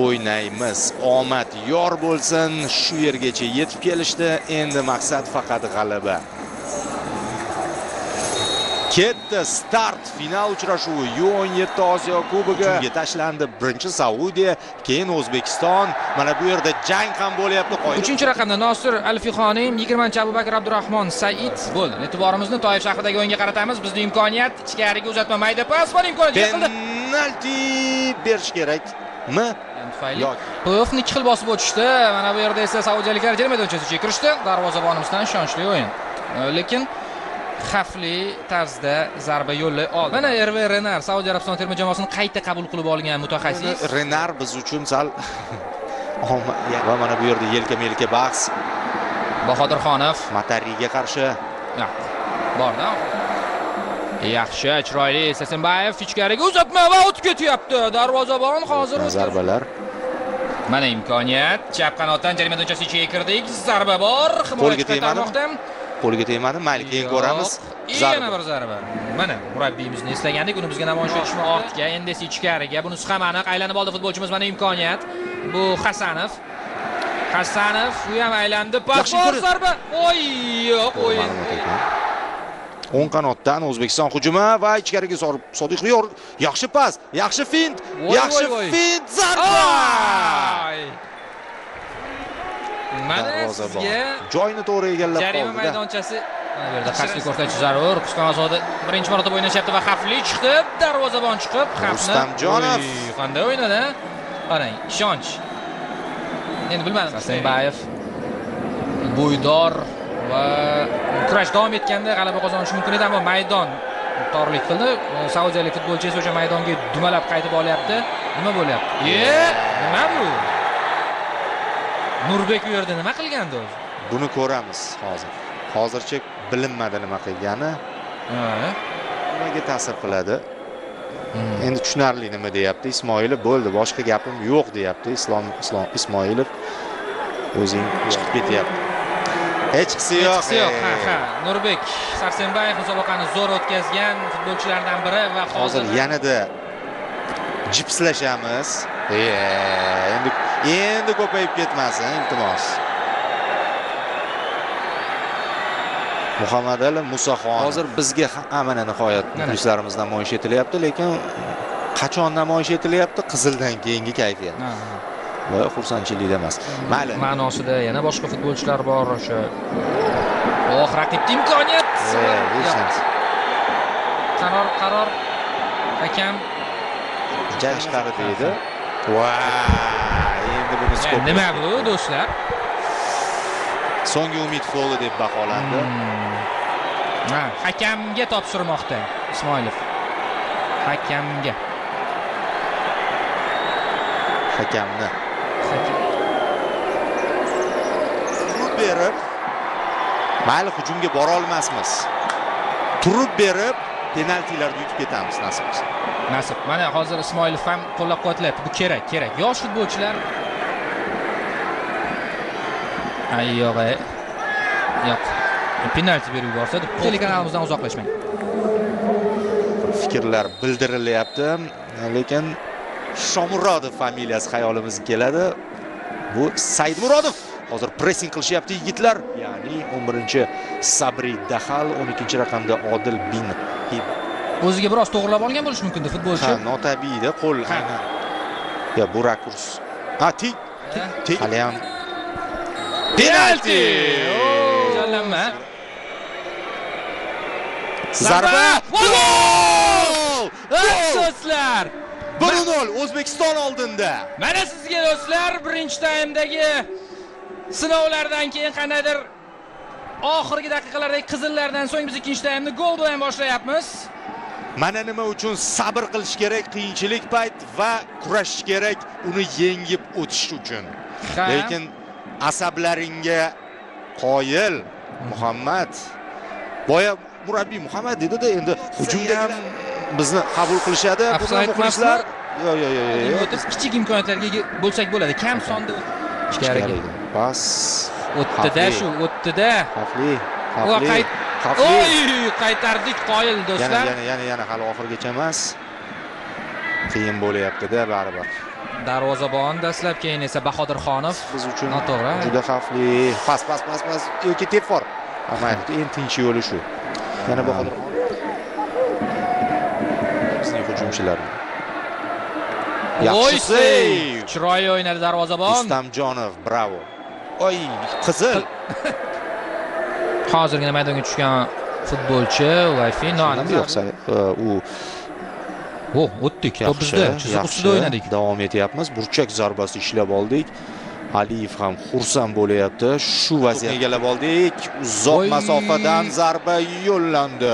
o'ynaymiz. Omad yor bo'lsin, shu yergacha yetib kelishdi. Endi maqsad faqat g'alaba. Ketdi start, final uchrashuvi U17 Osiyo Kubogi hujumga tashlandi. Birinchi Saudiya, keyin O'zbekiston. Mana bu yerda jang ham bo'lyapti. 3-raqamda Nosir Alfixoniy, 20-chi Abubakar Abdurahmon Said bo'ldi. E'tiborimizni Toif shahridagi o'yinga qaratamiz. Bizning imkoniyat, ichkariga uzatma, mayda pas va imkoniyat yiqildi. Penalti berish kerakmi? Yo'q. Play-offni 2 xil bosib o'tishdi. Mana bu yerda esa saudiyaliklar jarima maydonchasi ichiga kirishdi. Darvozabonimizdan ishonchli o'yin. Lekin xavfli tarzda zarba yo'llay oldi. Mana Erve Renar Saudiya Arabistoni terma jamoasini qayta qabul qilib olgan mutaxassis. Renar biz uchun sal va mana bu yerda yelka-melka bahs. Bahodirxonov Matariga qarshi. Yo'q. Borda. Yaxshi, chiroyli Sasenbayev ichkariga uzatma va o'tib ketyapti. Darvozabon hozir zarbalar. Mana imkoniyat. Chap qanotdan jarima maydonchasi ichiga kirdik. Zarba bor. Himoya qaytarmoqda. Qo'lga tegmadi, mayli, keyin ko'ramiz. Yana bir zarba. Mana murabbiyimizni eslagandik, uni bizga namoyish etishmi ortga, endi esa ichkariga. Bunisi ham aniq, aylanib oldi futbolchimiz. Mana imkoniyat. Bu Hasanov. Hasanov, u ham aylandi. Pas bor, zarba. Oy, yo'q, o'yin. O'ng qanotdan O'zbekiston hujumi va ichkariga Sodiq Yor. Yaxshi pas, yaxshi fint, yaxshi fint, zarba. Mana sizga joyini to'g'ri egallab qoldi. Jarima maydonchasi mana bu yerda qarshilik ko'rsatish zarur. Rustam Azoda birinchi marotaba o'ynashyapti va xavfli chiqdi. Darvozabon chiqib, xavfni Rustamjonov qanday o'ynadi? Qarang, ishonch. Endi bilmadim. Sasenbayev bo'ydor va kurash davom etganda g'alaba qozonishi mumkin edi, ammo maydon torlik qildi. Saudiyalik futbolchi esa o'sha maydonga dumalab qaytib olyapti. Nima bo'lyapti? Nima bu? Nurbek u yerda nima qilgandi o'zi? Buni ko'ramiz hozir. Hozircha bilinmadi nima qilgani. Nimaga ta'sir qiladi? Endi tushunarli nima deyapti Ismoilov. Bo'ldi, boshqa gapim yo'q deyapti Islom Ismoilov. O'zing chiqib ketyapti. Hechqisi yo'q. Hechqisi yo'q. Ha, ha. Nurbek Sarsenbayev musobaqani zo'r o'tkazgan futbolchilardan biri va hozir yanada jipslashamiz. Endi ko'payib ketmasin, iltimos. Muhammadali Musaxon. Hozir bizga mana nihoyat muxlislarimiz namoyish etilyapti, lekin qachon namoyish etilyapti? Qizildan keyingi kayfiyat. Va xursandchilikda emas. Mayli. Ma'nosida yana boshqa futbolchilar bor o'sha. Oh, raqibga imkoniyat. Qaror, qaror. Hakam tashqari deydi. Voy, endi bunisi ko'p. Nima bu, do'stlar? So'nggi umid foli deb baholandi. Ha, hakamga topshirmoqda Ismoilov. Hakamga. Hakamni. Turib berib, mayli hujumga bora olmasmiz. Turib berib penaltilarni yutib ketamiz nasib qilsa. Nasib. Mana hozir Ismoilov ham qo'llab-quvvatlayapti. Bu kerak, kerak. Yosh futbolchilar. Ay, yo'q, yo'q. Penalti berib yuborsa, telekanalimizdan uzoqlashmang. Fikrlar bildirilyapti, lekin Shomurodov familiyasi xayolimizga keladi. Bu Saidmurodov. Hozir pressing qilishyapti yigitlar. Ya'ni 11-chi Sabri Dahal, 12-raqamda Odil bin Hib. O'ziga biroz to'g'rilab olgan bo'lishi mumkin futbolchi. Ha, notabiiyda qo'l aynan. Ya bu rakurs. Ha, tik. Tik. Hali ham penalti. Jonlanma. Zarba. Gol! Do'stlar, 1-0 O'zbekiston oldinda. Mana sizga do'stlar, birinchi taymdagi sinovlardan keyin qandaydir oxirgi daqiqalardagi qizillardan so'ng biz ikkinchi taymni gol bilan boshlayapmiz. Mana nima uchun sabr qilish kerak qiyinchilik payt va kurashish kerak uni yengib o'tish uchun. Lekin asablaringga qoyil Muhammad. Boya murabbiy Muhammad dedi-da, endi hujumda ham bizni qabul qilishadi buni muxlislar. Yo'q, yo'q, yo'q. Biz kichik imkoniyatlarga ega bo'lsak bo'ladi. Kam sonda ichkariga. Pas o'tdi-da, shu o'tdi-da. Xavfli, xavfli. Oy, qaytardik qoyil do'stlar. Yana, yana, yana hali oxirigacha emas. Qiyin bo'lyapti-da baribir. Darvozabon dastlab, keyin esa Bahodirxonov. Biz uchun noto'g'ri. Juda xavfli. Pas, pas, pas, pas yoki tepfor. Mayli, eng tinch yo'li shu. Yana Bahodirxonov. Bizning hujumchilar. Yaxshi. Chiroyli o'ynadi darvozabon. Rustamjonov, bravo. Oy, qizil. Hozirgina maydonga tushgan futbolchi Layfi noaniq. Yo'qsa u o'tdik. To'p bizda, chiziq ustida o'ynadik. Davom etyapmiz. Burchak zarbasi ishlab oldik. Aliyev ham xursand bo'lyapti. Shu vaziyatni egallab oldik. Uzoq masofadan zarba yo'llandi.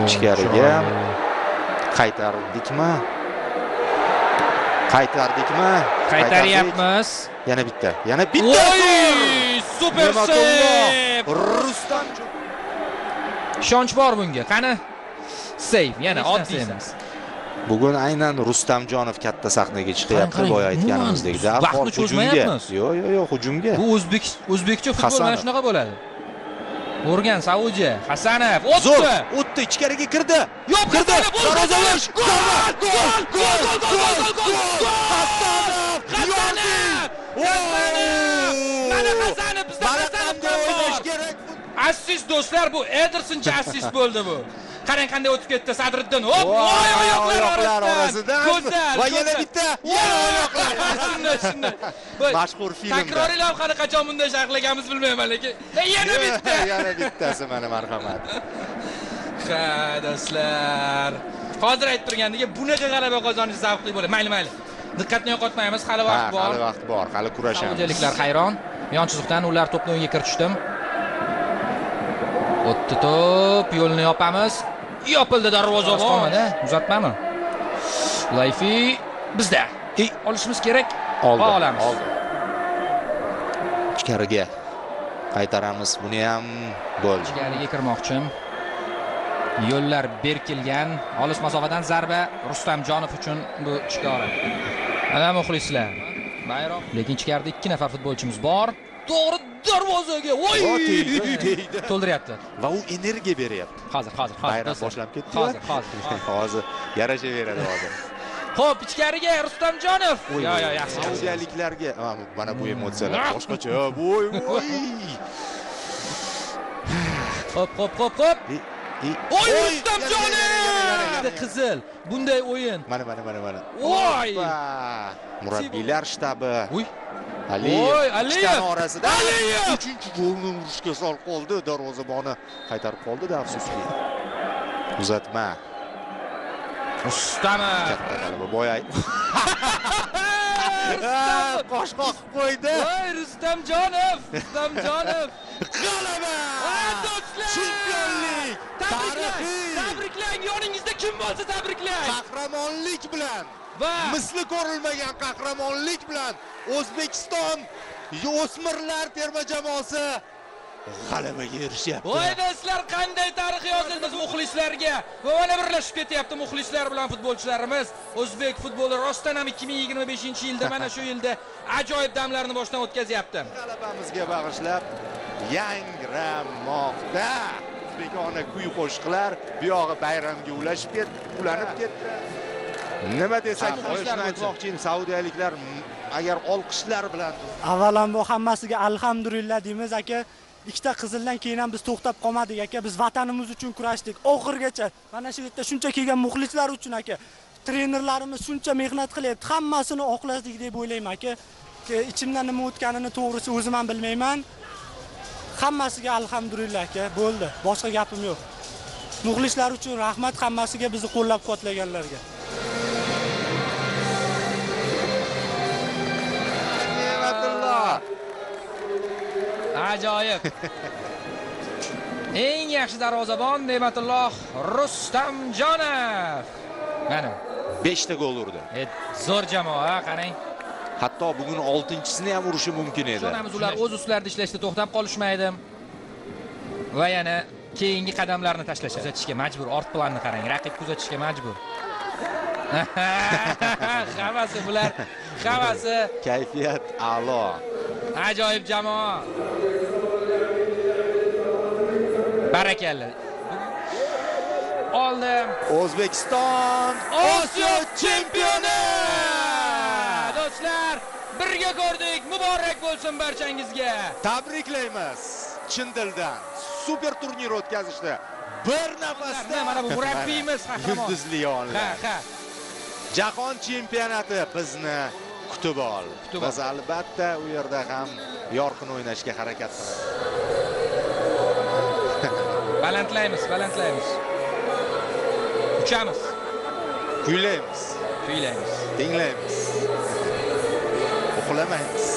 Ichkariga qaytardikmi? Qaytardikmi? Qaytaryapmiz. Yana bitta. Yana bitta. Oy, super seyv. Rustam. Ishonch bor bunga. Qani? Seyv, yana oddiy emas. Bugun aynan Rustamjonov katta sahnaga chiqyapti, boya aytganimizdek. Vaqtni cho'zmayapmiz. Yo'q, yo'q, yo'q, hujumga. Bu o'zbekcha futbol mana shunaqa bo'ladi. O'rgan Saudiya, Hasanov o'tdi. O'tdi, ichkariga kirdi. Yo'q, kirdi. Darvoza. Gol! Gol! Gol! Gol! Gol! Hasanov! Hasanov! Mana Hasanov, bizda Hasanov o'ynash kerak. Assist do'stlar, bu Edersoncha assist bo'ldi bu. Qarang qanday o'tib ketdi Sadriddin. Hop, voy, oyoqlar orasidan. Go'zal. Va yana bitta. Yana oyoqlar. Shunday, shunday. Mashhur filmda. Takroriy lavhani qachon bunday sharhlaganmiz bilmayman, lekin yana bitta. Yana bittasi mana, marhamat. Ha, do'stlar. Hozir aytib turgandek, bunaqa g'alaba qozonish zavqli bo'ladi. Mayli, mayli. Diqqatni yo'qotmaymiz, hali vaqt bor. Hali vaqt bor, hali kurashamiz. Saudiyaliklar hayron. Yon chiziqdan ular to'pni o'yinga kiritishdi. O'tdi to'p, yo'lni yopamiz. Yopildi darvozabon. Uzatmami? Layfi bizda. Olishimiz kerak. Oldi. Oldi. Ichkariga qaytaramiz. Buni ham bo'ldi. Ichkariga kirmoqchi. Yo'llar berkilgan. Olis masofadan zarba Rustamjonov uchun bu chikora. Ana muxlislar. Bayroq. Lekin ichkarida 2 nafar futbolchimiz bor. To'g'ri darvozaga. Voy! To'ldiryapti. Va u energiya beryapti. Hozir, hozir, hozir. Bayram boshlanib ketdi. Hozir, hozir. Hozir yarasha beradi hozir. Xo'p, ichkariga Rustamjonov. Yo, yo, yaxshi. Saudiyaliklarga mana bu emotsiyalar boshqacha. Voy, voy. Hop, hop, hop, hop. Oy, Rustamjonov! Qizil. Bunday o'yin. Mana, mana, mana, mana. Voy! Murabbiylar shtabi. Uy. Aliyev. Aliyev orasida Aliyev 3-golni urishga sol qoldi, darvozaboni qaytarib qoldi-da, afsuski. Uzatma. Rustamov. Katta g'alaba boya. Qosh qoqib qo'ydi. Voy, Rustamjonov, Rustamjonov. G'alaba! Do'stlar! Chempionlik! Tabriklang! Tabriklang! Yoningizda kim bo'lsa tabriklang! Qahramonlik bilan va misli ko'rilmagan qahramonlik bilan O'zbekiston o'smirlar terma jamoasi g'alabaga erishyapti. Voy do'stlar, qanday tarix yozildi muxlislarga. Va mana birlashib ketyapti muxlislar bilan futbolchilarimiz. O'zbek futboli rostdan ham 2025-yilda mana shu yilda ajoyib damlarni boshdan o'tkazyapti. G'alabamizga bag'ishlab yangramoqda. O'zbekona kuy qo'shiqlar bu yog'i bayramga ulashib ketdi, ulanib ketdi. Nima desak, shuni aytmoqchi edim, saudiyaliklar agar olqishlar bilan avvalambor hammasiga alhamdulillah deymiz aka. Ikkita qizildan keyin ham biz to'xtab qolmadik aka. Biz vatanimiz uchun kurashdik oxirgacha. Mana shu yerda shuncha kelgan muxlislar uchun aka. Trenerlarimiz shuncha mehnat qilyapti. Hammasini oqladik deb o'ylayman aka. Ichimdan nima o'tganini to'g'risi o'zim ham bilmayman. Hammasiga alhamdulillah aka, bo'ldi. Boshqa gapim yo'q. Muxlislar uchun rahmat hammasiga, bizni qo'llab-quvvatlaganlarga. Ajoyib. Eng yaxshi darvozabon Ne'matulloh Rustamjonov. Mana 5 ta gol urdi. Zo'r jamoa, qarang. Hatto bugun 6-chisini ham urishi mumkin edi. Ishonamiz, ular o'z ustlarida ishlashda to'xtab qolishmaydi. Va yana keyingi qadamlarni tashlashadi. Kuzatishga majbur, ort planni qarang, raqib kuzatishga majbur. Hammasi bular, hammasi kayfiyat a'lo. Ajoyib jamoa. Barakalla. Oldi. O'zbekiston Osiyo chempioni! Birga ko'rdik. Muborak bo'lsin barchangizga. Tabriklaymiz. Chin dildan super turnir o'tkazishdi. Bir nafasda mana bu murabbiyimiz qahramon. Yulduzli onlar. Ha, ha. Jahon chempionati bizni kutib ol. Biz albatta u yerda ham yorqin o'ynashga harakat qilamiz. Balandlaymiz, balandlaymiz. Uchamiz. Kuylaymiz. Kuylaymiz. Tinglaymiz. Uxlamaymiz.